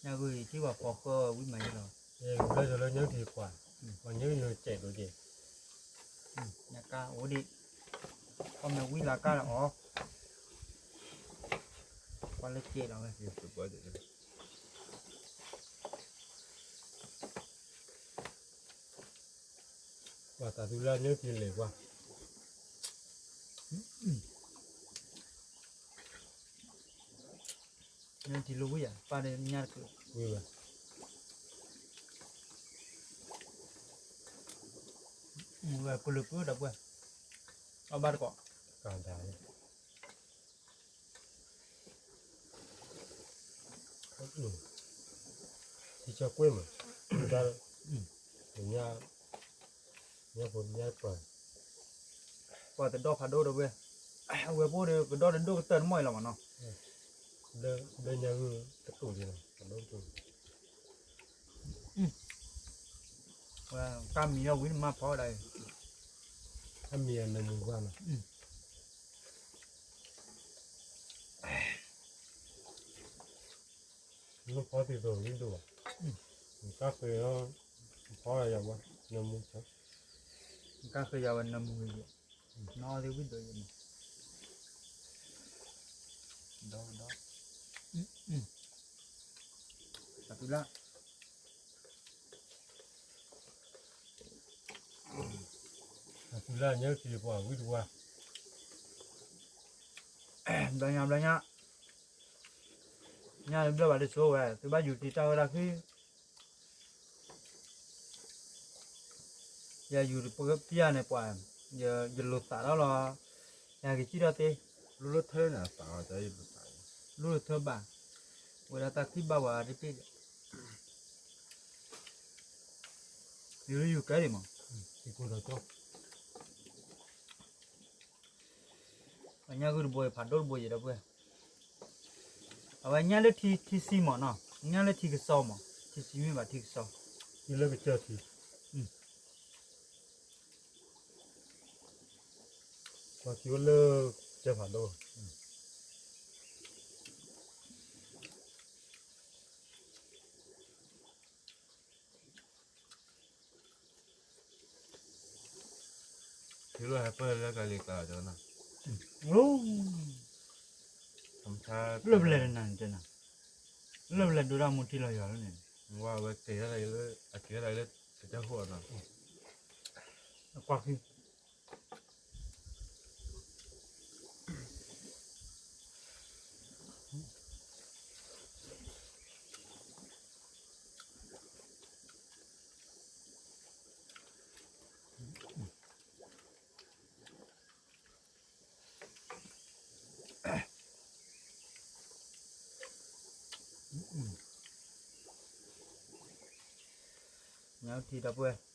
ညၣ်ဂုၢ်အံၤထံၣ်ပှၤဖီဃၢဝံၤမးယဲလီၤ, ဘျၢလၢညၣ်ထံပှၤ, ပှၤညၣ်ဂုၢ်ညိကဲးဒိၣ်ကဲး, ညၣ်ကၢ်အိၣ်ဒံး, ပှၤမ့ၢ်ဝံၤလၢကၢ်ဒီးအီၤ, ပှၤလၢကဲးလီၤဝဲ ပှၤသးသူလၢညၣ်ထံလဲၤကွၢ်, ညၣ်ထံလိဝံၤယၤ ပၢ်ဒီးညၣ်တကုာ်, ဝဲကလုာ်ကုာ်ဒီပုၢ်ဝဲၢ်, အီၣ်ဘၣ်တကိး, ကဒါ ထံဆၢကွ့ၢ်မး, ညၣ်ဖိညၣ်ပှၤ, ပှၤတဒီဖးဒိၣ်ဒီပုၢ်ဝဲၢ်, အဝဲပအိၣ်ဒီးကဒီတဒိၣ်ကတၢၢ်တမီၢ်အံၤလီၤမးနီၤ, ဒီးညၣ်ဂုၢ်တတူာ်လံနီၤ, ကၢ်မံၤဒီးဝံၤနမၤဖီဒၣ်အံၤ, ကၢ်မံၤအနၢမူကွၢ်နီၤ နဖီသံသိးဝံၤဒိၣ်ဘၣ်, နကၢ်ဃ့အီၤ, နဖီယၤဝဲ, နမူ, နကၢ်ဃ့ယၤဝဲနမူဂ့ၤ, နီၢ်သ့ၣ်ဝံၤဒိၣ်ယၤမး, ဒီး, ဒီး, သးသူလၢ သးသူလၢညၣ်ထံပှၤဝံၤတဝါ, ဘျီညါဘျီညါ, ညၣ်တဘျၢၣ်ဘၣ်တဆိဝဲ သုဘၣ်ယူၤတံၤတၢ်ဝဲဒၣ်ခံ ယယူၤပကပျၢ်န့ၣ်ပှၤ, ယလိာ်သးထီၣ်လီၤ, ယဟဲက့ၤစံၣ်ထီၣ်သ့, လိၣ်လၢထၢန့ၣ်, လိၣ်လၢထၢဘၣ်, ဝဲဒၣ်တၢ်ခံဘၣ်ဝဲတဘ့ၣ်, ယူၤယူၤကဲဒံးမး, အညၣ်ဂုၢ်တဘိအံၤ ဖးဒိၣ်တဘိယဲဒီပုၢ်ဝဲၢ်, အဝဲညၣ်လၢထံ ထံဆံမးနီၤ, ညၣ်လၢထံကစီမး, ထံဆံမ့ၢ်ဘၣ်ထံကစီ, ထံလၢကစၢၢ်ထံ, ပှၤထံအိၣ်လၢကစၢၢ်ဖးဒိၣ်. လၢဟဲပၢၢ်လၢကလံၤကျါဒီးနၤ, လၢပလဲၤတနၤန့ၣ်တဲနၤ, လၢပလဲၤဒိတၢ်မူထံလီၤယွၤလၢန့ၣ်, ဝဲက့ၤလၢ အက့ၤလၢတၢ်ဟိၣ်နီၤ, အကွၢ်ခံ ညၣ်ထံဒီပုၢ်ဝဲၢ်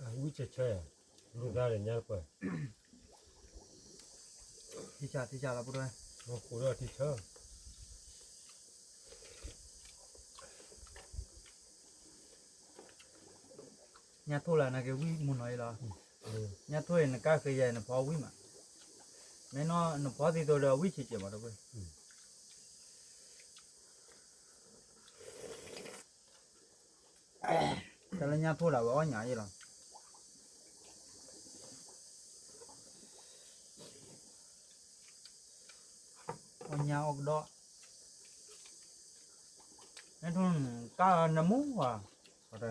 ဝံၣ်ဆဲးဆဲး, လူၤသးဒီးညါတပှဲၤ, ထံဆးထံဆးလီၤပှဲၤ, ဃိးဒီးထံဆၢ ညၣ်ထိၣ်လၢနက့ၤဝံၣ်မုၢ်နီၤအံၤလီၤ, ညၣ်ထိၣ်အံၤနကါဃ့ယၤအံၤနဖီဝံၣ်မး, မ့ၢ်နီၤနဖီသံသိးဒီးဝံၣ်ဆံးကဲးမးတကွ့ၢ်, တၢ်လၢညၣ်ထိၣ်ဒၣ်ဝဲအီၣ်ညၣ်အံၤလီၤ, အီၣ်ညၣ်အီၣ်ကဒီး, နထိၣ်ကါနမူဝဲ,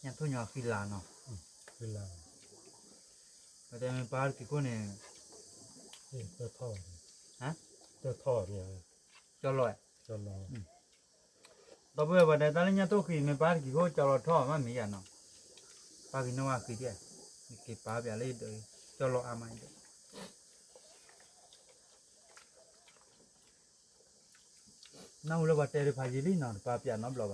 ညၣ်ထိၣ်ညီဃံလၤနီၤ, ပတဲမ့ၢ်ပၢ်တကံၤခိၣ်န့ၣ်, ကၠီလီၤ, ဒီပုၢ်ဝဲၢ်ပှၤတဲတၢ်လၢညၣ်ထိၣ်ဃံမ့ၢ်ပၢ်တကံၤခိၣ်ကၠီလီၤထီၣ်မးမ့ၢ်ယၤနီၤ, ပၢ်က့ၤနီၣ်ဝဲဃံဒၣ်, နက့ၤပၢ်ပၠးလၢဒီး, ကၠီလီၤအါမးဒီး နၢ်ဟူလၢပှၤတဲတဖးယံာ်လံနီၤ တပၢ်ပၠးနီတဘ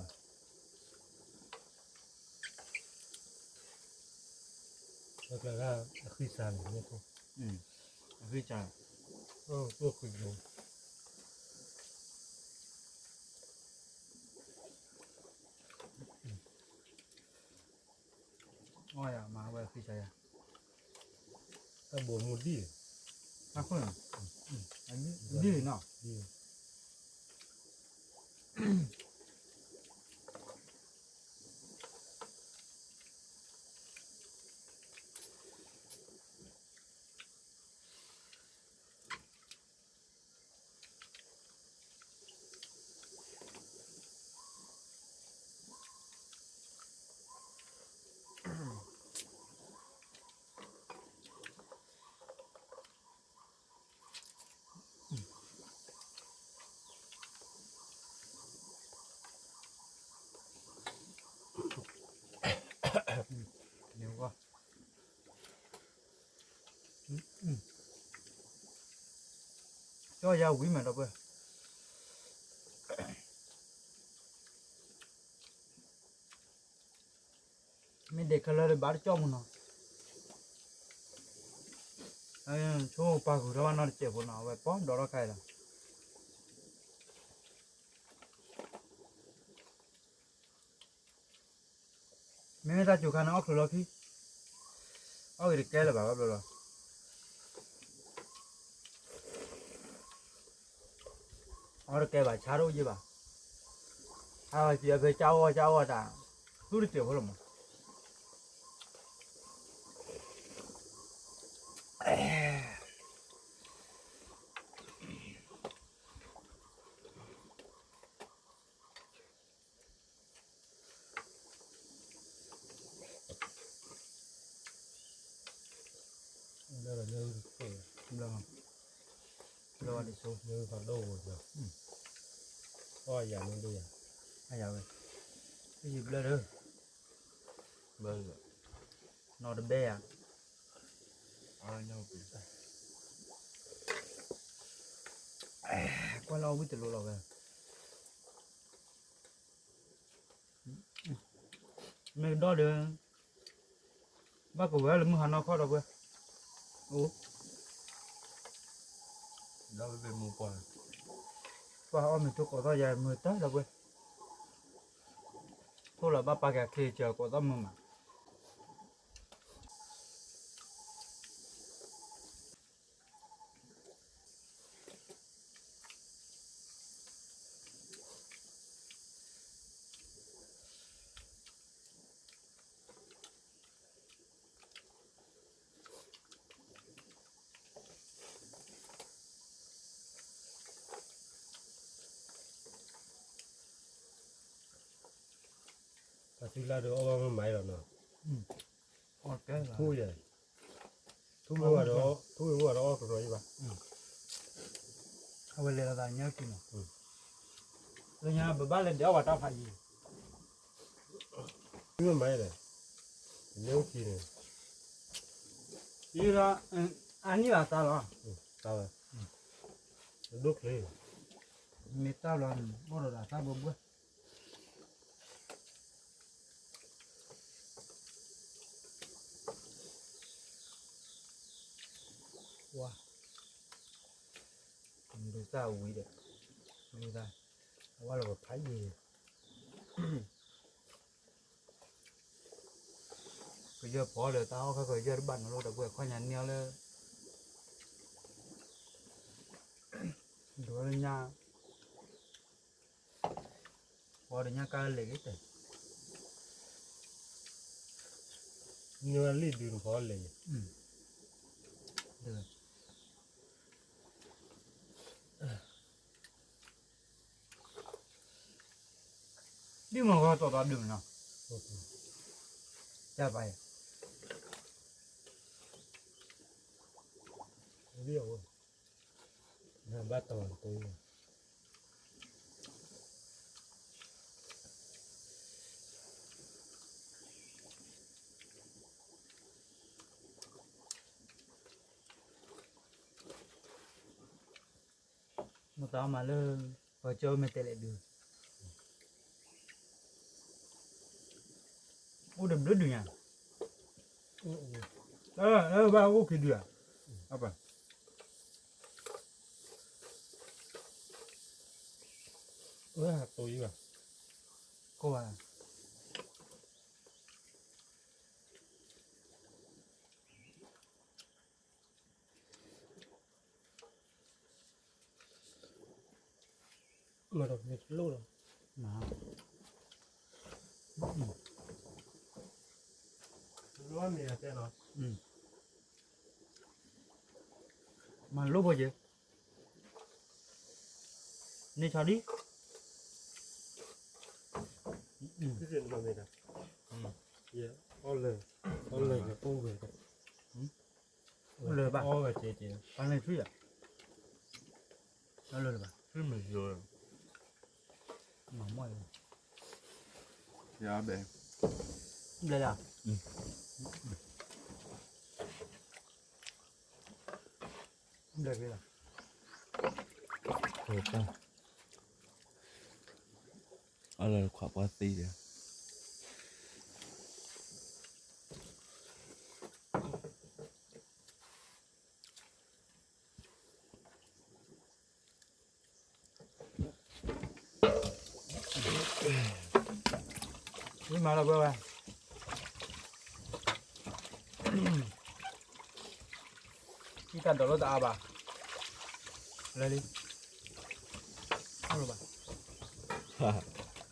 ျီဘၣ်, အဃံစးန့ၣ်, အဃံစး, အီၣ်ယၤမၤဝဲအဃံစးယၤ, တၢ်ဘိးမူဒံၣ်, အဃိ, ဒံၣ်နီၤ ကၠီယၤဝံၤမး ဒီပုၢ်ဝဲၢ်, မ့ၢ်ဒဲးခဲလၢာ်ဒီးဘၣ်တကၠီၣ်မူနီၤ, ဆိပာ်ဃုာ်ထီၣ်ဘၣ်နီတစဲးဖိနီၤ အဝဲပီၣ်ဒီးထီၣ်ခါအံၤလီၤ. မ့မ့ၢ်တၢ်စူၤခါန့ၣ် အီၣ်ချုးလီၢ်ခံ, အီၣ်ဂ့ၤတကဲလၢၤဘၣ်ဘၣ်ဘျီလီၤ. အီၣ်တကဲဘၣ် ဆါတအိၣ်ယံၤဘၣ်, ဟးစံးအဖဲကၠီအီၣ်ကၠီအီၣ်တၢ်, သူတစဲးဖိလီၤမး. ဘျီဒ်သိး, အီၣ်ယၤန့ၣ်ဒ်ယၤ, အယၤဝဲ, ဟံၣ်ယံၤဘျီဒီး, နီၢ်တဘဲယၤ, ကွၢ်လၢအီၣ်ဝံၣ်တလိလီၤဝဲ. မ့ၢ်ကဒီဒီး ဘၣ်ကဝဲလၢမုၢ်ဟါနီၤခီဒီပုၢ်ဝဲၢ်, အိၣ်, ဒီးဝဲမူပှၢ်, ပှၢ်အီၣ်မ့ၤထိကိးသီၣ်ယၤမုာ်တၢ်ဒီပုၢ်ဝဲၢ်, ထိၣ်လီၤဘၣ်ပာ်က့ၤချ့စၢၤကိးသီၣ်မုာ်မး ပှၤသံလၢဒုးအီၣ်ဘၣ်မ့ၢ်မၤအံၤလီၤနီၤ, ထူယဲ, ထူမ့ၢ်ဝဲဒီး, ထူမ့ၢ်ဝဲဒီးအီၣ်ကရီယံၤဘၣ်, အဝဲလဲၤလီၤသးညါက့ၤနီၤ, လၢညါပဘၣ်လဲၤဒဲးအီၣ်ပှၤတၢ်ဖးယံၤ, မ့ၢ်မၤအံၤလဲၣ်, ညါက့ၤန့ၣ်, အနံၣ်ဘၣ်သးလီၤ, သးဝဲ, ဒိၣ်ချ့, မ့ၢ်တၢ်ဘျီန့ၣ် ဘီၣ်ဒီးဒၣ်တၢ်ဘၢဘှဲၣ် ဝါ, ဒုးသၣ်ဝံၤဒီး, ဒုးသၣ်, အဝဲလီၤပဖးယံၤ, ကယဲၢ်ဖီဒီးတၢ်အီၣ်ခါကယဲၢ်တဘၣ်နီၤလီၤဒီပုၢ်ဝဲၢ်ခီညါန့ၢ်အီၤလၢ, ဒိးလၢညါ ပှၤဒီးညါကါလဲၤဂ့ၤတဲ, န့ၢ်ဝဲလံဒုးနဖီလဲၤယံၤ, ဒ်မ့ၢ်ဂီၤတီၢ်တီၢ်ဒုးမနီၤ, တၢ်ပာ်ယၤ, ဘၣ်တီၢ်တီၢ် မိၢ်သးအီၣ်မးလၢ ပှၤကၠီမဲာ်တဲးလဲးဒုး, အိၣ်ဒီးဘျုးဒုးညါ, ဘၣ်အိၣ်က့ၤဒုးဧါ, အပၢ်, ဝဲတိၤယံၤဘၣ်, ကိးဘၣ် မၤဒီးမ့ၢ်လိၣ်လီၤ, မၤလိၣ်ဘၣ်ယဲ, န့ၢ်ဆီဒံး, အီၣ်လၢ, အီၣ်လၢ, အီၣ်လၢဘၣ်, ပှၤန့ၣ်ထွံၣ်, အီၣ်လၢဘၣ်, ထွံၣ်မ့ၢ်ယိာ်, မၤမီၢ်, ယဘဲ, ဘျဲၣ်လၢ ဘျဲၣ်က့ၤလီၤ, အလၢခွးပှၢ်သံဒီး ဝံၤမၤလီၤဝဲဝဲ, အံၤတၢ်ဒိးလိာ်တအါဘၣ်, လဲၤလံ, ဘၣ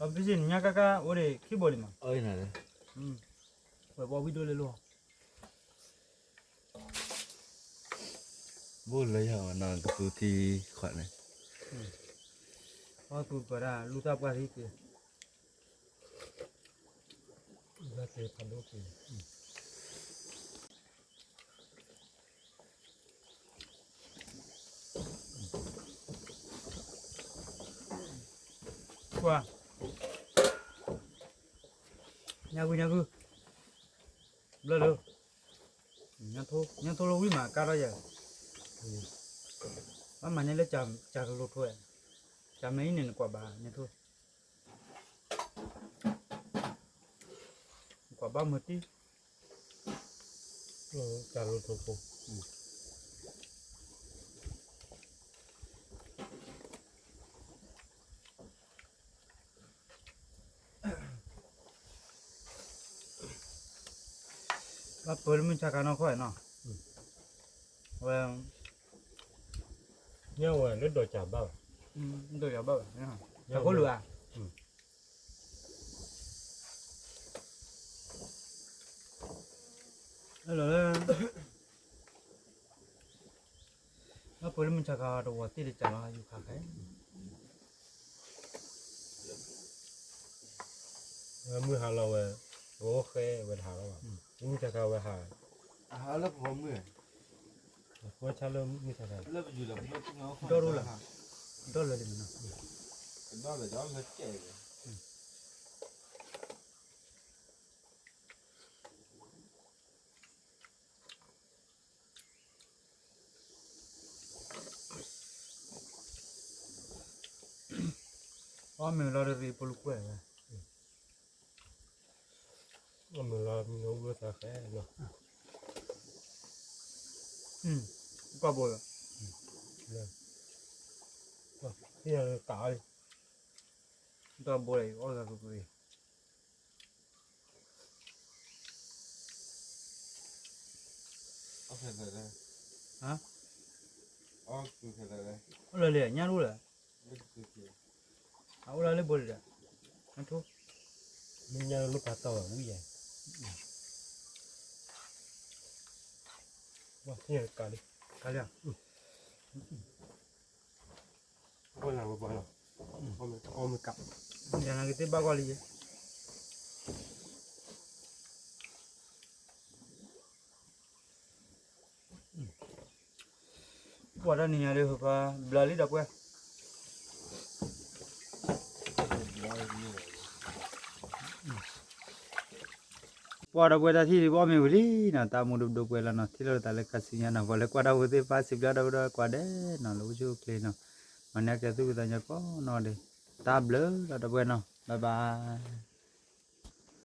်, ပစံးနညါကကအိၣ်ဒံးခံဘိလံမး, ဝဲပှၤဝံၣ်ဒိၣ်လၢလိၣ် ဘိၣ်လၢယၤဝဲနီၤ ကသူထံခွးန့ၣ်, အီၣ်သူပှၤဒၣ်လူၤတၢ်ပှၢ်ထံက့ၤ, ဘၣ်က့ၤဖးဒိၣ်က့ၤ, ကွၢ်, ညါဂုၢ်ညါဂုၢ်, ဘျၢလၢ ညါထိ, ညါထိလၢဝံၣ်မးကါထီၣ်ယဲ, ဘၣ်မၤညါလၢကၢ်ကလိထိ, ကၢ်မဲာ်အံၤန့ၣ်နကွၢ်ဘၣ်ညါထိ, ဘၣ်မုာ်တံၢ်, တၢ်လိၣ်ထိၣ်ဖိ, ဘၣ်ပၢလၢမုၢ်ဆါခါနီၢ်ခီနီၤ, ဝဲ, ညၣ်ဝဲလၢဒိးကဘၣ်ဘၣ်, ဒိးကဘၣ်ဘၣ်, တၢ်ခိၣ်လိာ်ဧါ, လၢ ဘၣ်ပၢလၢမုၢ်ဆါခါတဝီၤတ့ၢ်တကးလီၤ ယူၤခါခဲ, မုၢ်ဟါလီၤဝဲ, ဝဲအိၣ်ဃဲဝဲတဟးလီၤဘၣ်, မုၢ်ဆါခါဝဲဟး, အဟးလၢပဖီမုၢ်, ဝဲဆါလၢမုၢ်ဆါခါ, ဒီၣ်ဒိၣ်လၢ, ဒီၣ်လၢလံမနီၤ, ဒီၣ်လၢလၢကဲ, အီၣ်မ့ၤလီၤတရံးပလူကွဲၢ်ဝဲ, အီၣ်မ့ၤလီၤမ့ၢ်အိၣ်သးဃဲလီၤ, ကွၢ်ဘိလီၤ, လၢ, ကးအီၤ, တၢ်ဘိလီၤအီၣ်သးကွ့ၢ်ကွ့ၢ် အိၣ်လၢလံ ညၣ်တအိၣ်လၢၤ, အအိၣ်လၢလၢဘိလံဒီး, အထိ, မ့ၢ်ညၣ်တအိၣ်လၢပှၤတီၢ်ဘၣ်ဝံၣ်ယဲ, ကးလံ, ကးလံ, အီၣ်မ့ၤကး, ယနာ်က့ၤသ့ၣ်ဘၣ်ကွၢ်လံယဲ ပှၤတၢ်နံၤညါဒ်ဟိဖါ ဘျါလံဒီပုၢ်ဝဲၢ်, ပှၤဒီပုၢ်ဝဲၢ်တၢ်ထံၣ်ဒ်ပအီၣ်မ့ၤဝံၤလံနီၤ တၢ်မူဒိၣ်ဒိၣ်ပှဲၤလီၤနီၤ ထံၣ်လိာ်သးလၢခါဆူညါနီၤ ပှၤလၢကွၢ်တၢ်ဖိသ့ၣ်တဖၣ်စံးဘျုးဒီပုၢ်ဝဲၢ်ဒီးကွၢ်ဒဲးနီၤ လၢအိၣ်ဆူၣ်အိၣ်ချ့နီၤ မၤန့ၢ်ကဲသူၣ်ဖှံသးညီကိးနီၢ်ဒဲး တၢ်ဘျုးလီၤဒီပုၢ်ဝဲၢ်နီၤ bye bye